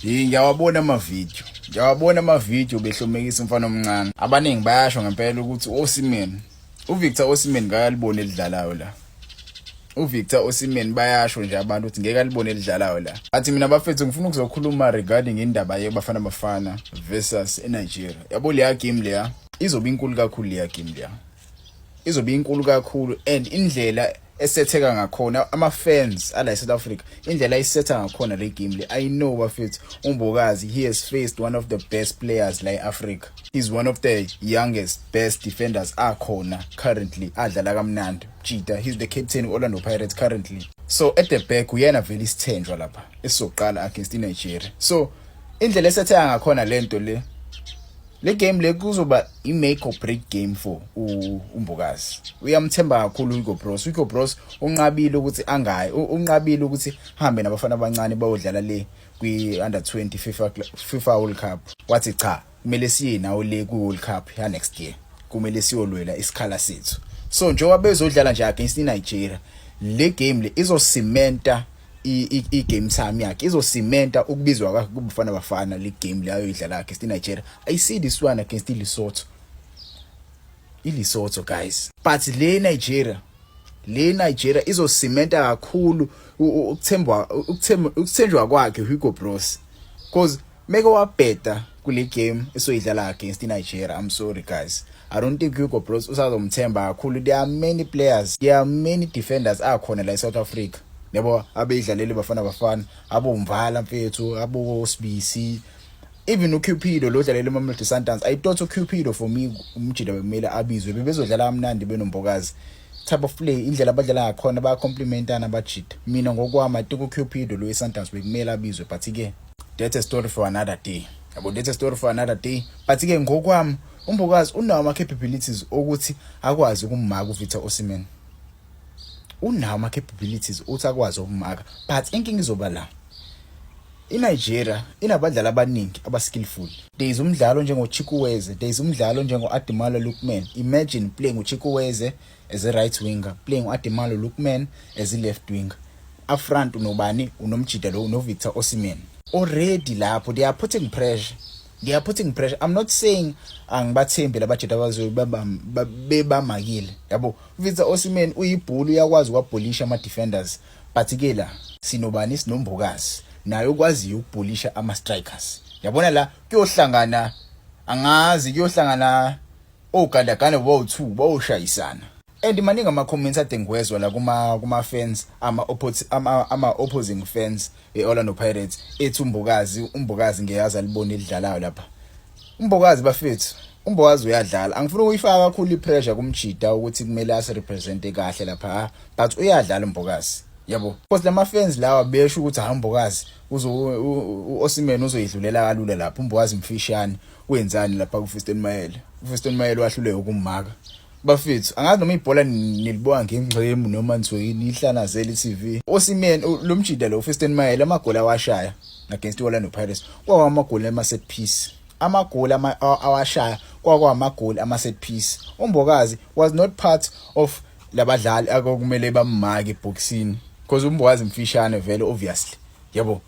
Ngiyawabona amavidiyo. Ngiyawabona amavidiyo behlomekisa umfana omncane. Abaningi bayasho ngempela ukuthi uOsimhen, uVictor Osimhen ngeke alibone elidlalayo la. UVictor Osimhen bayasho nje abantu ukuthi ngeke alibone elidlalayo la. Athi mina bafethu ngifuna ukuzokhuluma regarding indaba yeBafana Bafana versus eNigeria. Yabo leya game leya izobe inkulu kakhulu leya game leya. Izobe inkulu kakhulu and indlela esetheka ngakhona ama-fans ala e-South Africa, indlela ayisetha ngakhona le game le, I know bafethu uMbokazi, he has faced one of the best players la e-Africa. He's one of the youngest best defenders akhona currently, adlala kamnandi Cheetah. He's the captain Orlando Pirates currently, so at the back uyena vele isithenjwa lapha esizoqala against iNigeria. So indlela esetheka ngakhona lento le, le game le kuzoba i-make or break game for uMbokazi. Uyamthemba kakhulu Hugo Broos. Hugo Broos unqabile ukuthi angayi, unqabile ukuthi hambe nabafana abancane bayodlala le kwi-under 20 FIFA World Cup. Wathi cha, kumele siye nawo le kwi-World Cup ya next year, kumele siyolwela isikhala sethu. So njengoba bezodlala nje against iNigeria, le game le izosimenta i-game time yakhe, izosimenta ukubizwa kwakhe kuBafana Bafana. Le game leyo idlala against iNigeria, I see this one against iLesotho, iLesotho guys, but le Nigeria, le Nigeria izosimenta kakhulu ukuthembwa, ukuthenjwa kwakhe Hugo Broos, because meke wabheda kule game esoyidlala against iNigeria, I'm sorry guys, I don't think Hugo Broos usazomthemba kakhulu. There are many players, there are many defenders akhona la eSouth Africa, yabo, abeyidlaleli Bafana Bafana, abomvala mfethu, abo Sibisi, even uCupido lo dlalela iMamelodi Sundowns. I thought uCupido, for me, umjida bekumele abizwe, bebezodlala kamnandi benoMbokazi, type of play, indlela abadlala ngakhona bayacomplementana abajida. Mina ngokwami, I think uCupido lo weSundowns bekumele abizwe, but ke that's a story for another day, yabo, that's a story for another day. But ke ngokwami uMbokazi unawo ama capabilities ukuthi akwazi ukumaka uVictor Osimhen, unawo ama capabilities ukuthi akwazi ukumaka, but inkinga izoba la, iNigeria inabadlali abaningi aba-skillful. There is umdlalo njengo-Chukwueze, there is umdlalo njengo-Ademola Lookman. Imagine playing uChukwueze as a right winger, playing u-Ademola Lookman as a left winger. Up front unobani? Unomjida lo, unoVictor Osimhen. Already lapho they are putting pressure. They are putting pressure. I'm not saying angibathembi labajida abazobe bebamakile. Yabo, Victor Osimhen uyibhulu, uyakwazi ukwabhulisha ama defenders. But ke la sinobani? SinoMbokazi. Naye ukwaziyo ukubhulisha ama strikers. Yabona la kuyohlangana, angazi, kuyohlangana ogandaganda bowu2 bayoshayisana. And maningi ama comments ade ngiwezwa la kuma fans, ama opposing fans eOrlando Pirates, ethi uMbokazi, uMbokazi ngiyazi alibone elidlalayo lapha. UMbokazi bafethu, uMbokazi uyadlala. Angifuni ukuyifaka kakhulu ipressure kumjida ukuthi kumele asirepresente kahle lapha, but uyadlala uMbokazi. Yabo. Because lama fans lawa besho ukuthi hayi, uMbokazi uzo uOsimhen uzoyidlulela kalula lapha, uMbokazi mfishane, wenzani lapha kuFiston Mayele? UFiston Mayele wahluleka ukumaka. Bafethu, angazi noma ibhola nilibuka ngengxemu noma nithiwe nihlanazela iTV. Osimhen lo mjida lo, uFiston Mayele, amagoli awashaya against iOrlando Pirates kwawamagoli ama set piece. Amagoli awashaya kwakwamagoli ama set piece. UMbokazi was not part of labadlali akokumele bamake eboxini because uMbokazi mfishane vele obviously. Yabo.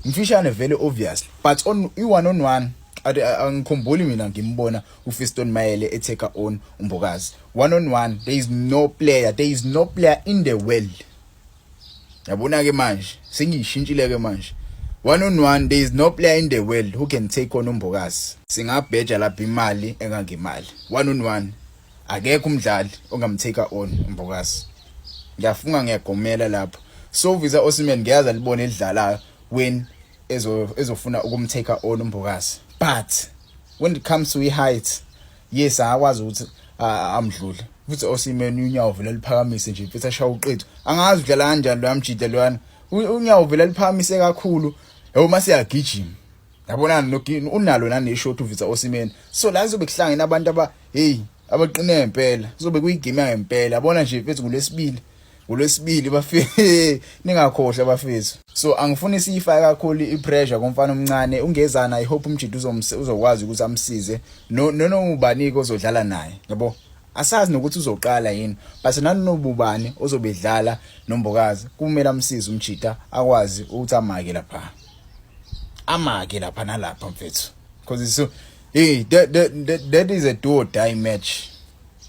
Mfishane vele obviously, but on i one on one angikhumbuli mina ngimbona uFiston Mayele etake on uMbokazi one on one. There is no player, there is no player in the world. Yabona ke manje sengiyishintshile ke manje. One on one, there is no player in the world who can take on uMbokazi. Singabheja lapha imali engangemali, one on one akekho umdlali ongamtake on uMbokazi, ngiyafunga, ngiyagomela lapho. So Victor Osimhen ngiyazi alibone elidlalayo when ezofuna ukumtake on uMbokazi, but when it comes to i-height, yes, akwazi ukuthi amdlule futhi Osimhen. Unyawo vele liphakamise nje mfethu, ashaya uqethu. Angazi udlala kanjani lo yamjida loyana, unyawo vele liphakamise kakhulu, yabo, mase yagijima, yabona, unalo nane-shot uVictor Osimhen. So la kuzobe kuhlangene abantu aba, hey, abaqine ngempela, kuzobe kuyigame ngempela, yabona nje mfethu. Ngolwesibili, ngolwesibili bafethu, ningakhohlwa bafethu. So angifuni siyifake kakhulu ipressure kumfana omncane ungezana. I hope umjida uzokwazi ukuthi amsize no noma ubani ozodlala naye, yabo. Asazi nokuthi uzoqala yini, but nanobubani ozobedlala noMbokazi kumele amsize umjida akwazi ukuthi amake lapha. Amake lapha nalapha, mfethu, because it's so, hey, that is a do or die match.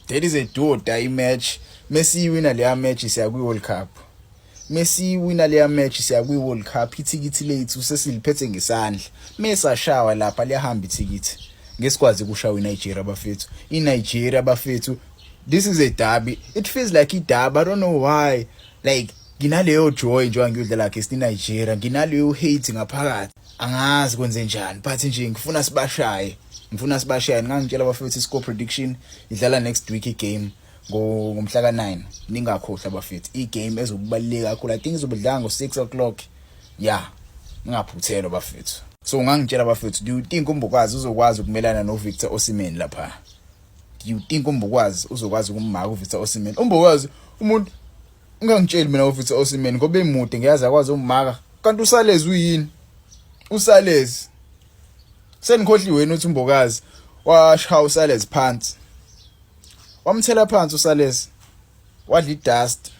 That is a do or die match. Mesiwina leya match, siya kwi World Cup. Mesiwina leya match, siya kwi World Cup. Ithikithi lethu sesiliphethe ngesandla. Mesashawa lapha, liyahamba ithikithi. Ngesikwazi ukushawa iNigeria, bafethu. INigeria, bafethu, this is a derby. It feels like a derby. I don't know why, like nginaleyo joy njengoba ngiyodlala against iNigeria, nginaleyo hate ngaphakathi. Angazi kwenze njani, but nje ngifuna sibashaye, ngifuna sibashaye. Ngangitshela bafethu, score prediction, idlala next week igame ngomhla ka9. Ningakhohlwa, bafethu, igame ezokubaluleka kakhulu. I think izobe idlala ngo6 o'clock. Yeah, ningaphuthelwa, bafethu. So ungangitshela, bafethu, do you think uMbokazi uzokwazi ukumelana noVictor Osimhen lapha? Do you think uMbokazi uzokwazi ukummaka uVictor Osimhen? UMbokazi umuntu, ungangitsheli mina uVictor Osimhen ngoba emude, ngiyazi akwazi ummaka. Kanti uSales uyini? USales, senikhohliwe wena uthi uMbokazi washaya uSales phansi, wamthela phansi uSales, wadla idust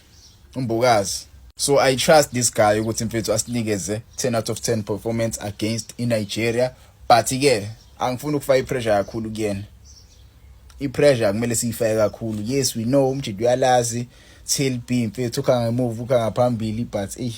uMbokazi. So I trust this guy ukuthi, mfethu, asinikeze 10 out of 10 performance against iNigeria, but ke angifuni ukufaka ipressure kakhulu kuyena. Ipressure kumele siyifake kakhulu. Yes, we know umjidi uyalazi tail B, mfethu, ukha ngemuva, ukha ngaphambili, but eh